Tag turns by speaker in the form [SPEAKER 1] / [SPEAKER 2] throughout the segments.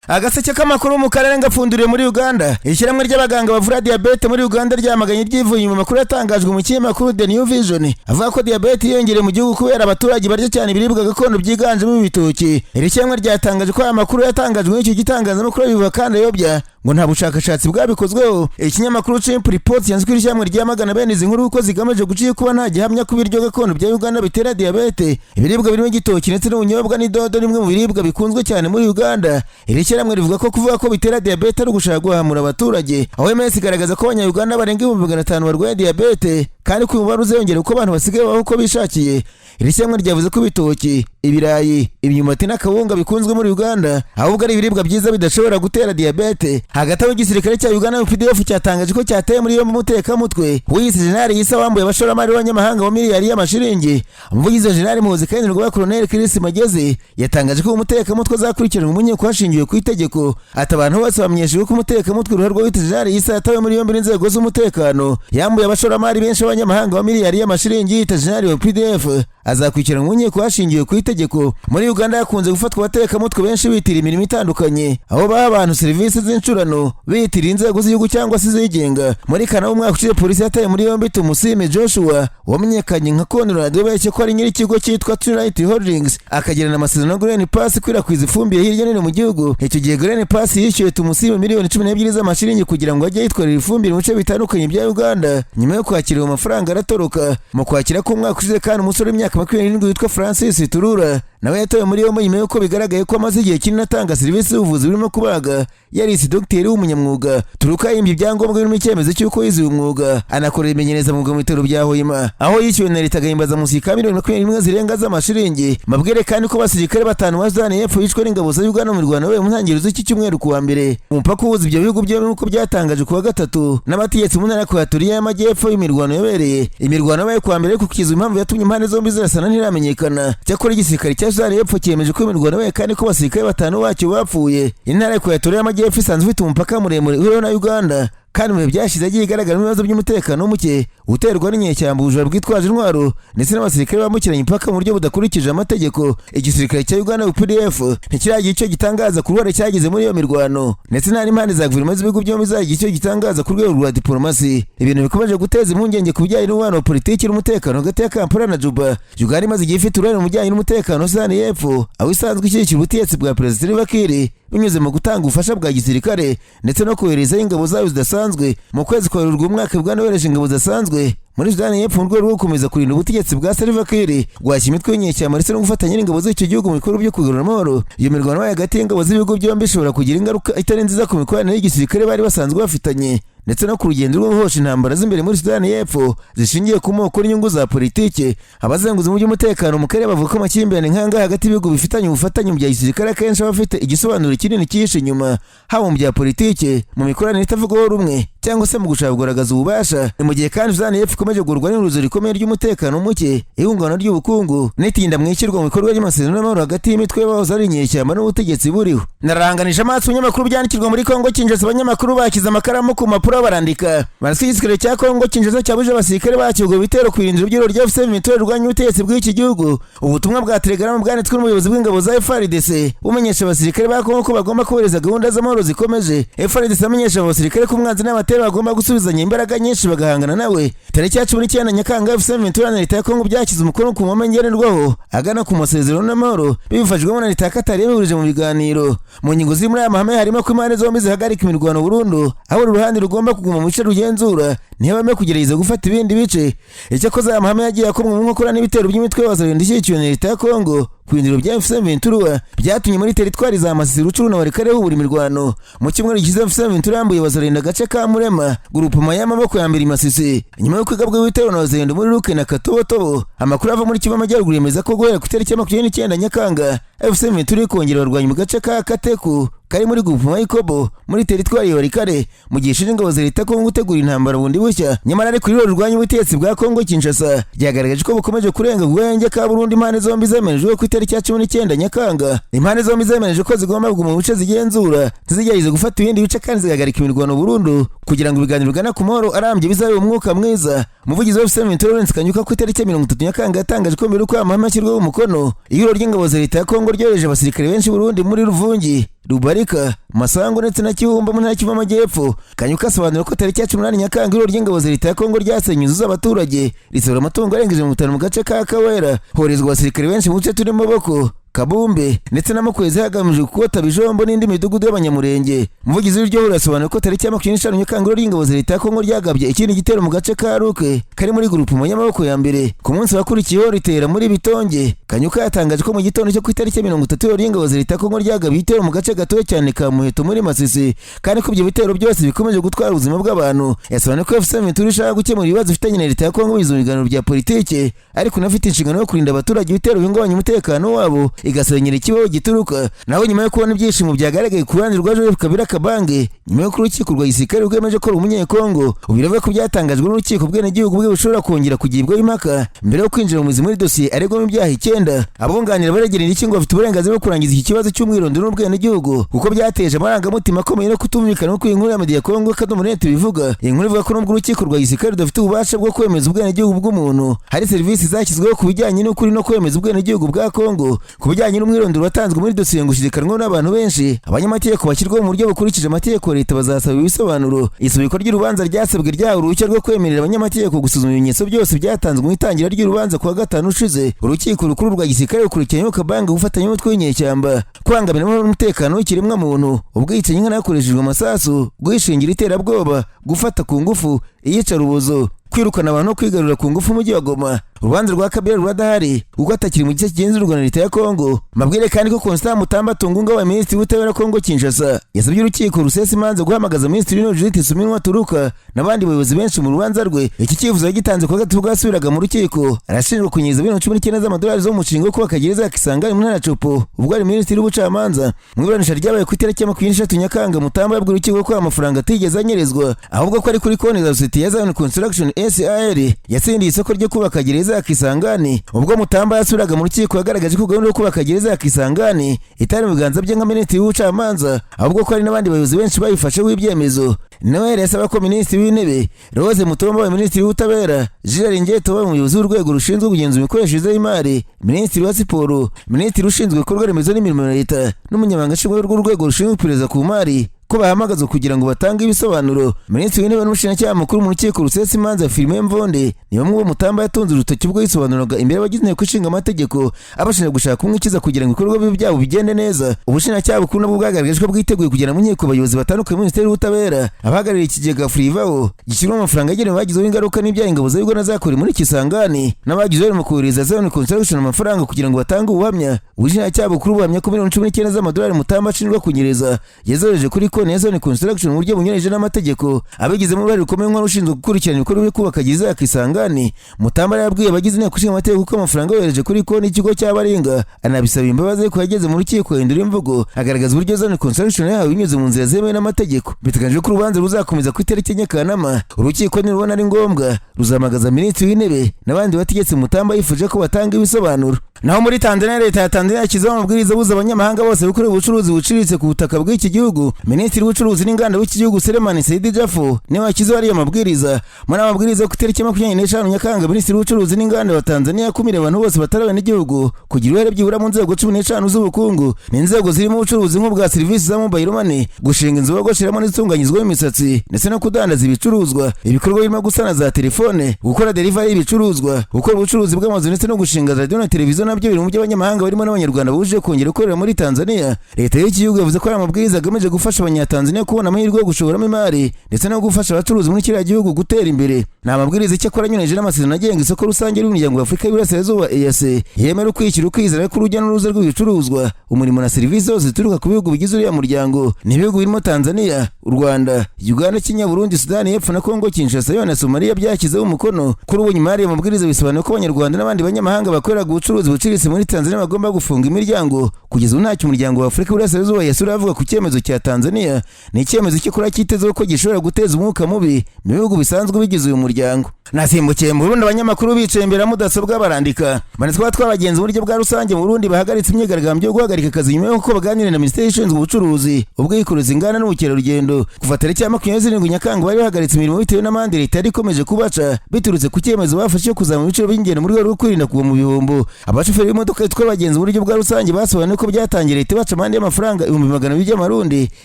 [SPEAKER 1] Agaseke k'amakuru mu karere ngapfunduriye muri Uganda. Ishyirahamwe ry'abaganga bavura diyabete muri Uganda ryamaganye ibyivuye mu makuru yatangajwe mu kinyamakuru The New Vision, avuga ko diyabete yiyongereye mu gihugu kubera abaturage barya cyane ibiribwa gakondo byiganjemo ibitoki. Iri shyirahamwe ryatangaje ko aya makuru yatangajwe n'icyo gitangazamakuru bivuga kandi ayobya, ngo nta bushakashatsi bwabikozweho. Ikinyamakuru Chimp Report yanzwe iri shyirahamwe ryamagana bene izi nkuru kuko zigamije guca kuba nta gihamya ko ibiryo gakondo bya Uganda bitera diyabete. Ibiribwa birimo igitoki ndetse n'ubunyobwa n'idodo ni bimwe mu biribwa bikunzwe cyane muri Uganda. Iri shyirahamwe rivuga ko kuvuga ko bitera diyabete ari ugushaka guhamura abaturage. OMS igaragaza ko Abanyayuganda barenga 500,000 barwaye diyabete, kandi ko umubare uziyongera uko abantu basigaye babaho uko bishakiye. Iri shyirahamwe ryavuze ko ibitoki, ibirayi, imyumbati n'akawunga bikunzwe muri Uganda ahubwo ari ibiribwa byiza bidashobora gutera diyabete. Hagati aho, igisirikare cya Uganda UPDF cyatangaje ko cyateye muri yombi umutekamutwe wiyise Jenerali Yisa, wambuye abashoramari b'abanyamahanga wa miliyari y'amashiringi. Umuvugizi wa Jenerali Muhoozi Kainerugaba, Colonel Chris Magezi, yatangaje ko umutekamutwe azakurikiranwa mu nkiko hashingiwe ku itegeko. Ati: "Abantu bose bamenyeshejwe ko umutekamutwe uruharwa wita Jenerali Yisa yatawe muri yombi n'inzego z'umutekano, yambuye abashoramari benshi b'abanyamahanga wa miliyari y'amashiringi yita Jenerali wa UPDF, azakurikiranwa mu nkiko hashingiwe ku itegeko." Muri Uganda hakunze gufatwa abatekamutwe benshi bitira imirimo itandukanye, aho baha abantu serivisi z'incurano bitira inzego z'igihugu cyangwa se izigenga. Muri Kanama umwaka ushize, polisi yataye muri yombi Tumusime Joshua wamenyekanye nka Conrad, wabeshye ko ari nyir'ikigo cyitwa Trinity Holdings, akagirana amasezerano na Green Pass ikwirakwiza ifumbire hirya no hino mu gihugu. Icyo gihe Green Pass yishyuye Tumusime miliyoni 12 z'amashiringi kugira ngo ajye yitwarira ifumbire mu bice bitandukanye bya Uganda. Nyuma yo kwakira ayo mafaranga aratoroka. Mu kwakira k'umwaka ushize kandi, umusore w'imyaka 27 witwa Francis Turura nawe yatawe muri yombi nyuma y'uko bigaragaye ko amaze igihe kinini atanga serivisi z'ubuvuzi burimo kubaga, yarise dogiteri w'umunyamwuga. Turuka yimbye ibyangombwa birimo icyemezo cy'uko yize uyu mwuga, anakorera imenyerezamwuga mu bitaro bya Hoima, aho yishyuwe na leta agahimbazamusyi ka miliyoni 21 zirenga z'amashiringi. Mabwire kandi ko abasirikare batanu ba Sudani y'Epfo bishwe n'ingabo za Uganda mu mirwano yabaye mu ntangiriro z'iki cyumweru kuwa mbere, umupaka uhuza ibyo bihugu byombi, nk'uko byatangajwe kuwa gatatu n'abategetsi mu ntara ya Equatoria y'Amajyepfo imirwano yabereye. Imirwano yabaye kuwa mbere, ariko kugeza impamvu yatumye impande zombi zirasana ntiramenyekana. Cyakora igisirikare cya Sudani y'Epfo cyemeje ko imirwano yabaye kandi ko abasirikare batanu bacyo bapfuye. Intara ya Equatoria y'Amajyepfo isanzwe ifite umupaka muremure uriho na Uganda, kandi mu bihe byashize yagiye igaragaramo ibibazo by'umutekano muke uterwa n'inyeshyamba, ubujura bwitwaje intwaro ndetse n'abasirikare bambukiranya imipaka mu buryo budakurikije amategeko. Igisirikare cya Uganda UPDF ntikiragira icyo gitangaza ku ruhare cyagize muri iyo mirwano, ndetse nta n'impande za guverinoma z'ibihugu byombi zagira icyo gitangaza ku rwego rwa diplomasi, ibintu bikomeje guteza impungenge ku bijyanye n'umubano wa politiki n'umutekano hagati ya Kampala na Juba. Uganda imaze igihe ifite uruhare mu bijyanye n'umutekano wa Sudani y'Epfo, aho isanzwe ishyigikira ubutegetsi bwa Perezida Salva Kiir binyuze mu gutanga ubufasha bwa gisirikare ndetse no koherezayo ingabo zayo zidasanzwe. Mu kwezi kwa Werurwe umwaka, Uganda yohereje ingabo zidasanzwe muri Sudani y'Epfo mu rwego rwo gukomeza kurinda ubutegetsi bwa Salva Kiir, guhashya imitwe y'inyeshyamba ndetse no gufatanya n'ingabo z'icyo gihugu mu bikorwa byo kugarura amahoro. Iyo mirwano yabaye hagati y'ingabo z'ibihugu byombi ishobora kugira ingaruka itari nziza ku mikoranire y'igisirikare bari basanzwe bafitanye, ndetse no ku rugendo rwo guhosha intambara z'imbere muri Sudani y'Epfo zishingiye ku moko n'inyungu za politike. Abazenguzi mu by'umutekano mu karere bavuga ko amakimbirane nk'aya hagati y'ibihugu bifitanye ubufatanye mu bya gisirikare akenshi aba afite igisobanuro kinini cyihishe inyuma, haba mu bya politike, mu mikoranire itavugwaho rumwe, cyangwa se mu gushaka kugaragaza ububasha. Ni mu gihe kandi Sudani y'Epfo ikomeje kugurwa n'ihurizo rikomeye ry'umutekano muke, ihungabana ry'ubukungu n'itinda mu ishyirwa mu bikorwa ry'amasezerano y'amahoro hagati y'imitwe y'abahoze ari inyeshyamba n'ubutegetsi buriho. Naranganije amaso ibinyamakuru byandikirwa muri Kongo Kinshasa. Abanyamakuru bashyize amakaramu ku mpapuro barandika. Baraswe igisirikare cya Kongo Kinshasa cyabujije abasirikare bacyo ibitero ku irindiro by'ihuriro rya AFC M23 rirwanya ubutegetsi bw'iki gihugu. Ubutumwa bwa Telegram bwanditswe n'umuyobozi w'ingabo za FARDC bumenyesha abasirikare ba Kongo ko bagomba kubahiriza gahunda z'amahoro zikomeje. FARDC amenyesha abo basirikare ko umwanzi n'abatera bagomba gusubizanya imbaraga nyinshi bagahangana nawe. Tariki ya 19 Nyakanga, AFC M23 na leta ya Kongo byashyize umukono ku mahame ngenderwaho agana ku masezerano n'amahoro, bibifashijwemo na leta ya Qatar yabihurije mu biganiro. Mu ngingo ziri muri aya mahame harimo ko impande zombi zihagarika imirwano burundu, aho buri ruhande rugomba kuguma mu bice rugenzura, ntibame kugerageza gufata ibindi bice. Icyakoze aya mahame yagiye akomwa mu nkokora n'ibitero by'imitwe y'abazarenda ishyigikiwe na leta ya Kongo ku birindiro bya AFC M23, byatumye muri teritwari za Masisi, Rutshuru na Walikale hubura imirwano. Mu cyumweru gishize, AFC M23 yambuye Bazarenda agace ka Murema, groupement y'Amaboko ya mbere Masisi, nyuma yo kwigabwa ibitero na Bazarenda muri Ruke na Katobotobo. Amakuru ava muri Kivu Amajyaruguru yemeza ko guhera ku itariki ya 29 Nyakanga, AFC M23 iri kongera abarwanyi mu gace ka Kateku kari muri groupement y'Ikobo muri teritwari ya Walikale, mu gihe ishinja ingabo za leta Kongo gutegura intambara bundi bushya. Nyamara ariko ihuriro rirwanya ubutegetsi bwa Kongo Kinshasa ryagaragaje ko bukomeje kurenga guhenge ka burundu impande zombi zemerejwe ku itariki ya 19 Nyakanga. Impande zombi zemereje ko zigomba kuguma mu bice zigenzura, ntizigerageze gufata ibindi bice, kandi zigahagarika imirwano burundu kugira ngo ibiganiro bigana ku mahoro arambye bizabe umwuka mwiza. Umuvugizi wa AFC M23 Lawrence Kanyuka ku itariki ya 30 Nyakanga yatangaje ko mbere uko amahame ashyirwaho umukono, ihuriro ry'ingabo za leta ya Kongo ryohereje abasirikare benshi Burundi muri Ruvungi. Rubarika, Masango ndetse na Kibumba mu ntara Kivu Amajyepfo. Kanyuka asobanura ko tariki ya 18 Nyakanga ihuriro ry'ingabo za leta ya Kongo ryasenye inzu z'abaturage, risahura amatungo arengeje 50 mu gace ka Kawera, hoherezwa abasirikare benshi mu duce turimo Boko, Kabumbe ndetse na Mukwezi hagamijwe kota Bijombo n'indi midugudu y'Abanyamurenge. Umuvugizi w'iryo huriro asobanura ko tariki ya 25 Nyakanga ihuriro ry'ingabo za leta ya Kongo ryagabye ikindi gitero mu gace ka Ruke kari muri groupement y'Amaboko ya mbere. Ku munsi wakurikiyeho ritera muri Bitonge. Kanyuka yatangaje ko mu gitondo cyo ku itariki ya 30 ihuriro ry'ingabo za leta ya Kongo ryagabye igitero mu gace gatoya cyane ka Muheto muri Masisi, kandi ko ibyo bitero byose bikomeje gutwara ubuzima bw'abantu. Yasobanuye ko AFC M23 ishaka gukemura ibibazo ifitanye na leta ya Kongo binyuze mu biganiro bya politike, ariko inafite inshingano yo kurinda abaturage ibitero bihungabanya umutekano wabo, igasenyera ikibaho gituruka. Naho nyuma yo kubona ibyishimo byagaragaye ku ruhande rwa Joseph Kabila Kabange nyuma y'uko urukiko rwa gisirikare rwemeje ko ari umunyekongo, ubu biravuga ko byatangajwe n'urukiko ubwenegihugu bwe bushobora kongera kugibwaho impaka mbere yo kwinjira mu mizi muri dosiye aregwamo ibyaha 9. Abunganira baregera indishyi ngo bafite uburenganzira bwo kurangiza iki kibazo cy'umwirondoro n'ubwenegihugu, kuko byateje amarangamutima akomeye no kutumvikana, nk'uko iyi nkuru ya Media Congo akadomo net bivuga. Iyi nkuru ivuga ko nubwo urukiko rwa gisirikare rudafite ububasha bwo kwemeza ubwenegihugu bw'umuntu, hari serivisi zashyizweho ku bijyanye n'ukuri no kwemeza ubwenegihugu bwa Kongo. Ku bijyanye n'umwirondoro watanzwe muri dosiye ngo ushidikanwaho n'abantu benshi, abanyamategeko bashyirwaho mu buryo bukurikije amategeko leta bazasaba ibisobanuro. Isubikwa ry'urubanza ryasabwe ryahawe uruhushya rwo kwemerera abanyamategeko gusuzuma ibimenyetso byose byatanzwe mu itangira ry'urubanza kuwa gatanu ushize. Urukiko rukuru rwa gisirikare rukurikiranyweho Kabange gufatanya n'umutwe w'inyeshyamba, kubangamira amahoro n'umutekano w'ikiremwamuntu, ubwicanyi nkana hakoreshejwe amasasu, guhishingira iterabwoba, gufata ku ngufu, iyicarubozo, kwirukana abantu no kwigarurira ku ngufu umujyi wa Goma. Urubanza rwa Kabila ruradahari kuko atakiri mu gice kigenzurwa na leta ya Kongo. Mabwire kandi ko Constant Mutamba Tungunga wa minisitiri w'ubutabera Kongo Kinshasa yasabye urukiko rusesa imanza guhamagaza minisitiri w'intebe Judith Suminwa Turuka n'abandi bayobozi benshi mu rubanza rwe. Iki cyifuzo yagitanze kuwa gatatu ubwo yasubiraga mu rukiko. Arashinjwa kunyereza miliyoni 19 z'amadolari zo mu mushinga wo kubaka gereza ya Kisangani mu ntara ya Tshopo ubwo ari minisitiri w'ubucamanza. Mu iburanisha ryabaye ku itariki ya 23 Nyakanga, Mutamba yabwiye urukiko ko amafaranga atigeze anyerezwa, ahubwo ko ari kuri konti za sosiyete ya Zion Construction SAR yatsindiye isoko ryo kubaka gereza ya Kisangani. Ubwo Mutamba yasubiraga mu rukiko yagaragaje ko gahunda yo kubaka gereza ya Kisangani itari mu biganza bye nka minisitiri w'ubucamanza, ahubwo ko hari n'abandi bayobozi benshi bayifasheho ibyemezo. Noel yasaba ko minisitiri w'intebe Rose Mutombo wabaye minisitiri w'ubutabera, Jules Alingete wabaye umuyobozi w'urwego rushinzwe kugenzura imikoreshereze y'imari, minisitiri wa siporo, minisitiri ushinzwe ibikorwa remezo n'imirimo ya leta n'umunyamabanga nshingwabikorwa w'urwego rushinzwe iperereza ku mari ko bahamagazwa kugira ngo batange ibisobanuro. Minisitiri w'intebe n'umushinjacyaha mukuru mu rukiko rusesa imanza Firmin Mvonde ni bamwe bo Mutamba yatunze urutoki ubwo yisobanuraga imbere y'abagize inteko ishinga amategeko, abashinja gushaka kumwikiza kugira ngo ibikorwa bibi byabo bigende neza. Ubushinjacyaha bukuru nabwo bwagaragaje ko bwiteguye kugera mu nkiko abayobozi batandukanye muri minisiteri y'ubutabera, abahagarariye ikigega Frivao gishyirwamo amafaranga agenewe abagizeho ingaruka n'ibyaha ingabo za Uganda zakorewe muri Kisangani n'abagize uruhare mu kohereza Zion Construction amafaranga kugira ngo batange ubuhamya. Ubushinjacyaha bukuru buhamya ko miliyoni 19 z'amadolari Mutamba ashinjwa kunyereza yazohereje kuri konti ya Zion Construction mu buryo bunyuranyije n'amategeko, abigizemo uruhare rukomeye nk'ushinzwe gukurikirana ibikorwa byo kubaka gereza ya Kisangani. Mutamba yabwiye abagize inteko ishinga amategeko ko amafaranga yohereje kuri konti y'ikigo cy'Abaringa, anabisaba imbabazi, ariko yageze mu rukiko ahindura imvugo, agaragaza uburyo Zion Construction yahawe binyuze mu nzira zemewe n'amategeko. Biteganyijwe ko urubanza ruzakomeza ku itariki 4 Kanama. Urukiko nirubona ari ngombwa ruzahamagaza minisitiri w'intebe n'abandi bategetsi Mutamba yifuje ko batanga ibisobanuro. Naho muri Tanzania, leta ya Tanzania yashyizeho amabwiriza abuza abanyamahanga bose gukora ubucuruzi buciriritse ku butaka bw'iki gihugu. Minisitiri w'ubucuruzi n'inganda w'iki gihugu Selemani Saidi Jafo niwe washyizeho ariyo mabwiriza. Muri aya mabwiriza ku itariki 25 Nyakanga, minisitiri w'ubucuruzi n'inganda wa Tanzania yakumiriye abantu bose batari abenegihugu kugira uruhare byibura mu nzego 15 z'ubukungu. Ni inzego zirimo ubucuruzi nk'ubwa serivisi za mobile money, gushinga inzu bogosheramo n'izitunganyizwamo imisatsi, ndetse no kudandaza ibicuruzwa, ibikorwa birimo gusana za telefone, gukora delivery y'ibicuruzwa, gukora ubucuruzi bw'amazu ndetse no gushinga radio na televiziyo, nabyo biri mu by'abanyamahanga barimo n'Abanyarwanda bujuje kongera gukorera muri Tanzania. Leta y'iki gihugu yavuze ko ari amabwiriza agamije gufasha Abanyatanzania kubona amahirwe yo gushoramo imari ndetse no gufasha abacuruzi muri kiriya gihugu gutera imbere. Ni amabwiriza icyakora anyuranyije n'amasezerano agenga isoko rusange ry'umuryango wa Afurika y'Iburasirazuba EAC, yemera ukwishyira ukizana k'urujya n'uruza rw'ibicuruzwa, umurimo na serivisi zose zituruka ku bihugu bigize uriya muryango. Ni ibihugu birimo Tanzania, u Rwanda, Uganda, Kenya, Burundi, Sudani y'Epfo na Kongo Kinshasa yewe na Somalia byashyizeho umukono. Kuri ubu nyuma y'ariya mabwiriza, bisobanuye ko Abanyarwanda n'abandi banyamahanga bakoreraga ubucuruzi buciriritse muri Tanzania bagomba gufunga imiryango. Kugeza ubu ntacyo umuryango wa Afurika y'Iburasirazuba EAC uravuga ku cyemezo cya Tanzania. Ni icyemezo cyakora cyitezweho ko gishobora guteza umwuka mubi mu bihugu bisanzwe bigize uyu muryango. Nasimbukiye mu Burundi, abanyamakuru bicaye imbere ya mudasobwa barandika. Banitwa twabagenzi mu buryo bwa rusange mu Burundi bahagaritse imyigaragambyo yo guhagarika akazi nyuma y'uko baganiriye na minisiteri ishinzwe ubucuruzi, ubwikorezi, inganda n'ubukerarugendo. Kuva tariki ya 27 Nyakanga bari bahagaritse imirimo bitewe n'amande leta yari ikomeje kubaca biturutse ku cyemezo bafashe cyo kuzamura ibiciro by'ingendo mu rwego rwo kwirinda kugwa mu bihombo. Abashoferi Abashoferi b'imodoka zitwara abagenzi mu buryo bwa rusange basobanuye ko byatangiye leta ibaca amande y'amafaranga 200,000 by'amarundi,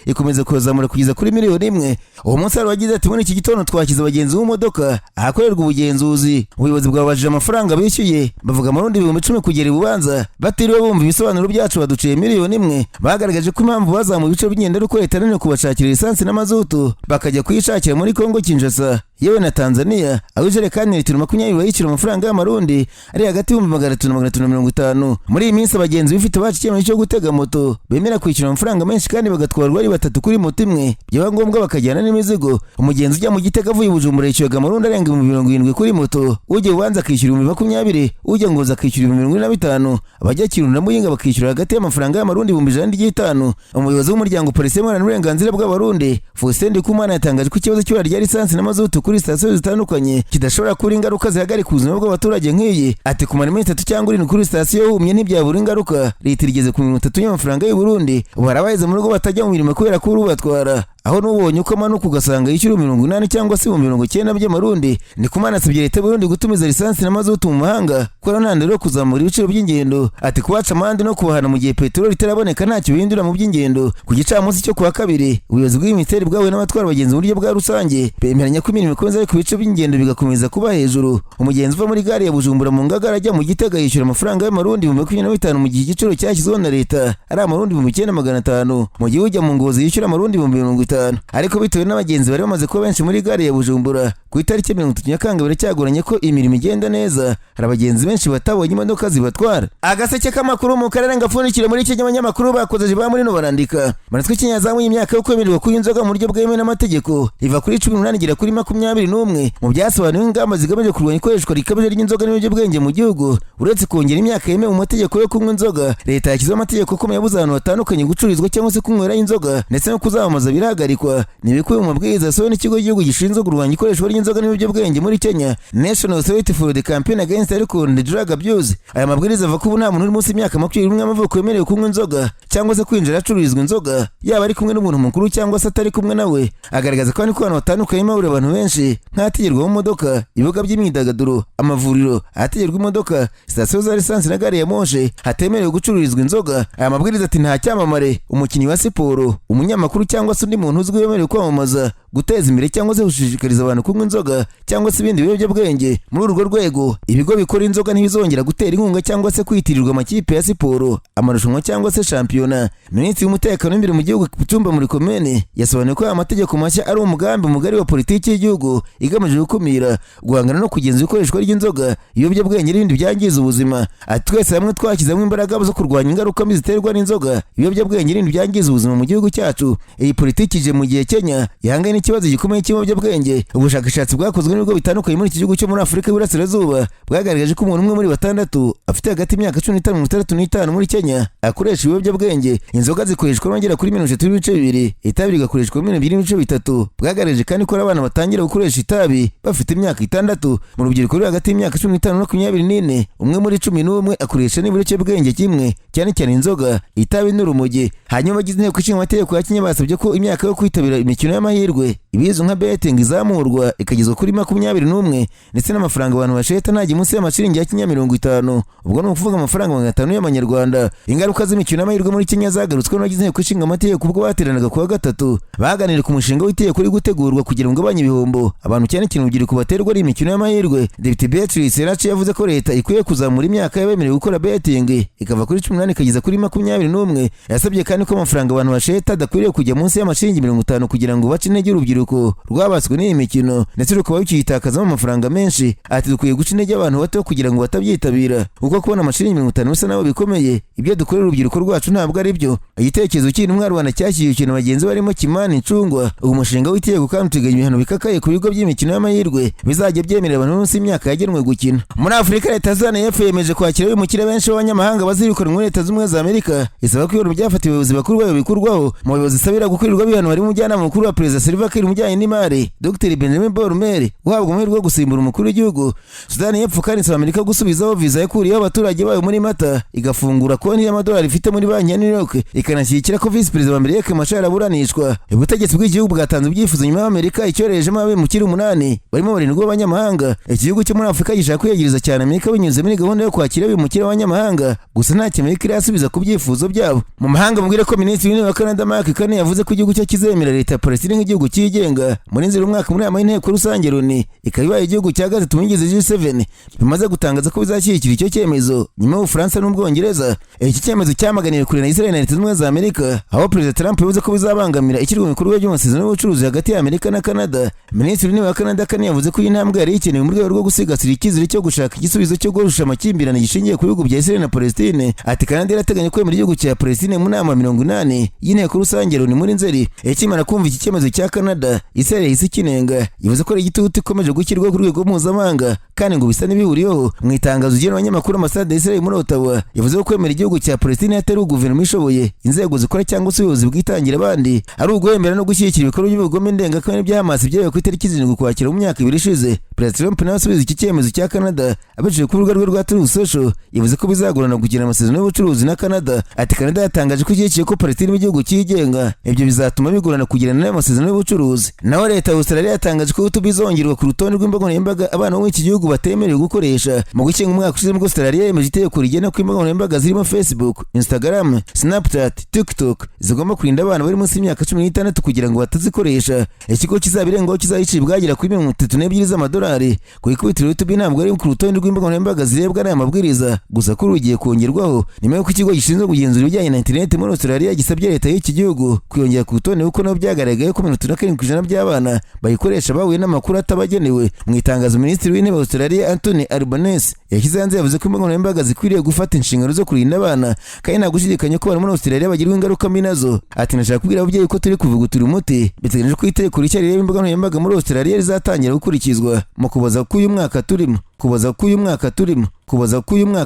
[SPEAKER 1] ikomeza kuyazamura kugeza kuri 1,000,000. Uwo munsi hari wagize ati: "Muri iki gitondo twakize abagenzi b'imodoka ahakorerwa ubugenzuzi, ubuyobozi bwababajije amafaranga bishyuye, bavuga amarundi 10,000 kugera i Bubanza. Batiriwe bumva ibisobanuro byacu baduciye 1,000,000." Bagaragaje ko impamvu bazamuye ibiciro by'ingendo ari uko leta yananiwe kubashakira lisansi n'amazutu, bakajya kuyishakira muri Kongo Kinshasa yewe na Tanzania, aho ijerekani litiro 20 bayishyura amafaranga y'amarundi ari hagati y'ibihumbi 300 na 350. Muri iyi minsi abagenzi bifite baca icyemezo cyo gutega moto, bemera kwishyura amafaranga menshi kandi bagatwarwa ari batatu kuri moto imwe, byaba ngombwa bakajyana n'imizigo. Umugenzi ujya mu Gitega avuye i Bujumbura yishyuraga amarundi arenga 70,000 kuri moto, ujya Bubanza akishyura 20,000, ujya Ngozi akishyura 45,000, abajya Kirundo na Muyinga bakishyura hagati y'amafaranga y'amarundi 105,000. Umuyobozi w'umuryango Polisi iharanira uburenganzira bw'Abarundi, Faustin Ndikumana, yatangaje ko ikibazo cy'ibura rya lisansi na mazutu kuri sitasiyo zitandukanye kidashobora kuba ingaruka zihagarika ubuzima bw'abaturage nk'iyi. Ati: "Kumara iminsi 3 cyangwa 7 kuri sitasiyo humye ntibyabura ingaruka. Litiro igeze ku 30 y'amafaranga y'u Burundi. Ubu hari abaheze mu rugo batajya mu mirimo kubera ko urubatwara, aho n'ubonye uko amanuka ugasanga yishyura 80 cyangwa se 90 by'amarundi." Ndikumana asabye leta y'u Burundi gutumiza lisansi na mazutu mu mahanga kuko ntandaro yo kuzamura ibiciro by'ingendo. Ati: "Kubaca amande no kubahana mu gihe peteroli itaraboneka ntacyo bihindura mu by'ingendo." Ku gicamunsi cyo kuwa kabiri, ubuyobozi bw'iminisiteri bwahuye n'abatwara abagenzi mu buryo bwa rusange, bemeranya ko imirimo ikomeza ariko ibice by'ingendo bigakomeza kuba hejuru. Umugenzi uva muri gare ya Bujumbura mu Ngagara ajya mu Gitega yishyura amafaranga y'amarundi 25,000, mu gihe igiciro cyashyizweho na leta ari amarundi 9,500, mu gihe ujya mu Ngozi yishyura amarundi 50,000. Ariko bitewe n'abagenzi bari bamaze kuba benshi muri gare ya Bujumbura ku itariki 30 Nyakanga, biracyagoranye ko imirimo igenda neza. Hari abagenzi benshi batabonye imodoka zibatwara. Agaseke k'amakuru mu karere ngapfundikire muri Kenya. Abanyamakuru bakoze ba muri no barandika manitswe Kenya yazamuye imyaka yo kwemererwa kunywa inzoga mu buryo bwemewe n'amategeko, iva kuri 18 igera kuri 21. Mu byasobanuwe ingamba zigamije kurwanya ikoreshwa rikabije ry'inzoga n'ibiyobyabwenge mu gihugu, uretse kongera imyaka yemewe mu mategeko yo kunywa inzoga, leta yashyizeho amategeko akomeye abuza ahantu hatandukanye gucururizwa cyangwa se kunywera inzoga, ndetse no kuzamamaza birahagarikwa. Ni ibikubiye mu mabwiriza yasohowe n'ikigo cy'igihugu gishinzwe kurwanya ikoreshwa ry'inzoga n'ibiyobyabwenge muri Kenya, National Authority for the Campaign Against Alcohol and Drug Abuse. Aya mabwiriza avuga ko ubu nta muntu uri munsi y'imyaka 21 y'amavuko wemerewe kunywa inzoga cyangwa se kwinjira ahacururizwa inzoga, yaba ari kumwe n'umuntu mukuru cyangwa se atari kumwe nawe. Agaragaza kandi ko ahantu hatandukanye hahurira abantu benshi, nk'ahategerwa mu modoka, ibibuga by'imyidagaduro, amavuriro, ahategerwa imodoka, sitasiyo za lisansi na gari ya moshe, hatemerewe gucururizwa inzoga. Aya mabwiriza ati: "Nta cyamamare, umukinnyi wa siporo, umunyamakuru cyangwa se undi muntu uzwi wemerewe kwamamaza, guteza imbere cyangwa se gushishikariza abantu kunywa inzoga cyangwa se ibindi biyobyabwenge. Muri urwo rwego, ibigo bikora inzoga ntibizongera gutera inkunga cyangwa se kwitirirwa amakipe ya siporo, amarushanwa cyangwa se shampiyona." Minisitiri w'umutekano w'imbere mu gihugu, Kipchumba Murkomen, yasobanuye ko aya mategeko mashya ari umugambi mugari wa politiki y'igihugu igamije gukumira, guhangana no kugenzura ikoreshwa ry'inzoga, ibiyobyabwenge n'ibindi byangiza ubuzima. Ati: "Twese hamwe twashyizemo imbaraga zo kurwanya ingaruka mbi ziterwa n'inzoga, ibiyobyabwenge n'ibindi byangiza ubuzima mu gihugu cyacu." Iyi politiki ije mu gihe Kenya yahanganye n'ikibazo gikomeye cy'ibiyobyabwenge. Ubushakashatsi bwakozwe n'ibigo bitandukanye muri iki gihugu cyo muri Afurika y'Iburasirazuba bwagaragaje ko umuntu umwe muri batandatu afite hagati y'imyaka 15 na 65 muri Kenya akoresha ibiyobyabwenge. Inzoga zikoreshwa n'abagera kuri 30.2, itabi rigakoreshwa 2.3. Bwagaragaje kandi ko abana batangira gukoresha itabi bafite imyaka 6. Mu rubyiruko ruri hagati y'imyaka 15 na 24, umwe muri 11 akoresha nibura ikiyobyabwenge kimwe, cyane cyane inzoga, itabi n'urumogi. Hanyuma abagize inteko ishinga amategeko ya Kenya basabye ko imyaka yo kwitabira imikino y'amahirwe ibizwi nka betting izamurwa ikagezwa kuri 21, ndetse n'amafaranga abantu basheta ntajya munsi y'amashiringi ya Kenya 50, ubwo ni ukuvuga amafaranga 500 y'amanyarwanda. Ingaruka z'imikino y'amahirwe muri Kenya zagarutsweho n'abagize inteko ishinga amategeko ubwo bateranaga kuwa gatatu, baganira ku mushinga w'itegeko uri gutegurwa kugira ngo ugabanye ibihombo abantu, cyane cyane urubyiruko, baterwa n'imikino y'amahirwe. Depite Beatrice Elachi yavuze ko leta ikwiye kuzamura imyaka y'abemerewe gukora betting, ikava kuri 18 ikageza kuri 21. Yasabye kandi ko amafaranga abantu basheta adakwiriye kujya munsi y'amashiringi 50 kugira ngo bace intege urubyiruko rwabaswe n'iyi mikino ndetse rukaba rukiyitakazamo amafaranga menshi. Ati: "Dukwiye guca intege abantu bato kugira ngo batabyitabira, kuko kubona amashiringi 50 bisa nabo bikomeye. Ibyo dukorera urubyiruko rwacu ntabwo ari byo." Igitekerezo cy'intumwa Rwanda cyashyigikiwe na bagenzi barimo Kimani Ichung'wah. Uwo mushinga w'itegeko kandi uteganya ibihano bikakaye ku bigo by'imikino y'amahirwe bizajya byemerera abantu munsi y'imyaka yagenwe gukina. Muri Afurika, leta Tanzania y'Epfo yemeje kwakira abimukira benshi b'abanyamahanga bazirukanwa muri Leta Zunze Ubumwe za Amerika, isaba ko ibihano byafatiwe abayobozi bakuru bayo bikurwaho. Mu bayobozi isabira gukurirwa ibihano harimo umujyanama mukuru wa Perezida Salva Kiir. bijyanye n'imari, Dr Benjamin Bol Mel, guhabwa amahirwe yo gusimbura umukuru w'igihugu. Sudani y'Epfo kandi isaba Amerika gusubizaho viza yakuriyeho abaturage bayo muri Mata, igafungura konti y'amadolari ifite muri banki ya New York, ikanashyigikira ko visi perezida wa mbere Riek Machar aburanishwa. Ubutegetsi bw'igihugu bwatanze ibyifuzo nyuma y'Amerika icyoherejemo abimukira umunani, barimo barindwi b'abanyamahanga. Iki gihugu cyo muri Afurika gishaka kwiyegereza cyane Amerika binyuze muri gahunda yo kwakira abimukira b'abanyamahanga, gusa ntacyo Amerika irasubiza ku byifuzo byabo. Mu mahanga, mubwire ko Minisitiri w'Intebe wa Canada Mark Carney yavuze ko igihugu cye kizemera leta ya Palestine nk'igihugu cyigenga muri Nzeri umwaka muri nama y'inteko rusange Loni, ikaba ibaye igihugu cya gatatu mu bigize G7 bimaze gutangaza ko bizashyigikira icyo cyemezo nyuma y'Ubufaransa n'Ubwongereza. Iki cyemezo cyamaganiwe kure na Israel na Leta Zunze Ubumwe za Amerika, aho Perezida Trump yavuze ko bizabangamira ishyirwa mu bikorwa by'amasezerano y'ubucuruzi hagati ya Amerika na Canada. Minisitiri w'Intebe wa Canada Carney yavuze ko iyi ntambwe yari ikenewe mu rwego rwo gusigasira icyizere cyo gushaka igisubizo cyo guhosha amakimbirane gishingiye ku bihugu bya Israel na Palestine. Ati Canada irateganya kwemera igihugu cya Palestine mu nama 80 y'inteko rusange Loni muri Nzeri. Ikimara kumva iki cyemezo cya Canada, Israel yahise ikinenga, yavuze ko ari igitutu ikomeje gushyirwaho ku rwego mpuzamahanga kandi ngo bisa n'ibihuriyeho. Mu itangazo rigenewe abanyamakuru, ambasade ya Israel muri Ottawa yavuze ko kwemera igihugu cya Palestine atari guverinoma ishoboye, inzego zikora cyangwa se ubuyobozi bwitangira abandi, ari uguhembera no gushyigikira ibikorwa by'ubugome ndengakamere bya Hamas byabaye ku itariki 7 Ukwakira mu myaka 2 ishize. Perezida Trump nawe asubiza iki cyemezo cya Canada abicishije ku rubuga rwe rwa Truth Social, yavuze ko bizagorana kugirana amasezerano y'ubucuruzi na Canada. Ati Canada yatangaje ko ishyigikiye ko Palestine iba igihugu cyigenga, ibyo bizatuma bigorana kugirana n'ayo masezerano y'ubucuruzi. Naho leta ya Australia yatangaje ko YouTube izongerwa ku rutonde rw'imbuga nkoranyambaga abana bo muri iki gihugu batemerewe gukoresha. Mu Gushyingo umwaka ushize nibwo Australia yemeje itegeko rigena ko imbuga nkoranyambaga zirimo Facebook, Instagram, Snapchat, TikTok zigomba kurinda abana bari munsi y'imyaka 16 kugira ngo batazikoresha. Ikigo kizabirengaho kizayicibwa bwagera kuri 32 z'amadolari. Ku ikubitiro, YouTube ntabwo ari ku rutonde rw'imbuga nkoranyambaga zirebwa n'aya mabwiriza, gusa kuri ubu igiye kongerwaho nyuma y'uko ikigo gishinzwe kugenzura ibijyanye na interineti muri Australia gisabye leta y'iki gihugu kuyongera ku rutonde, kuko nabo byagaragaye ko 67% by'abana bayikoresha bahuye n'amakuru atabagenewe. Mu itangazo Minisitiri w'Intebe wa Australia Anthony Albanese yashyize hanze, yavuze ko imbuga nkoranyambaga zikwiriye gufata inshingano zo kurinda abana, kandi nta gushidikanya ko abantu muri Australia bagirwa ingaruka mbi nazo. Ati ndashaka kubwira ababyeyi ko turi kuvugutura umuti. Biteganyijwe ko itegeko rishya rireba imbuga nkoranyambaga muri Australia rizatangira gukurikizwa mu Kuboza k'uyu mwaka turimo, Kuboza k'uyu mwaka turimo, Kuboza k'uyu mwaka.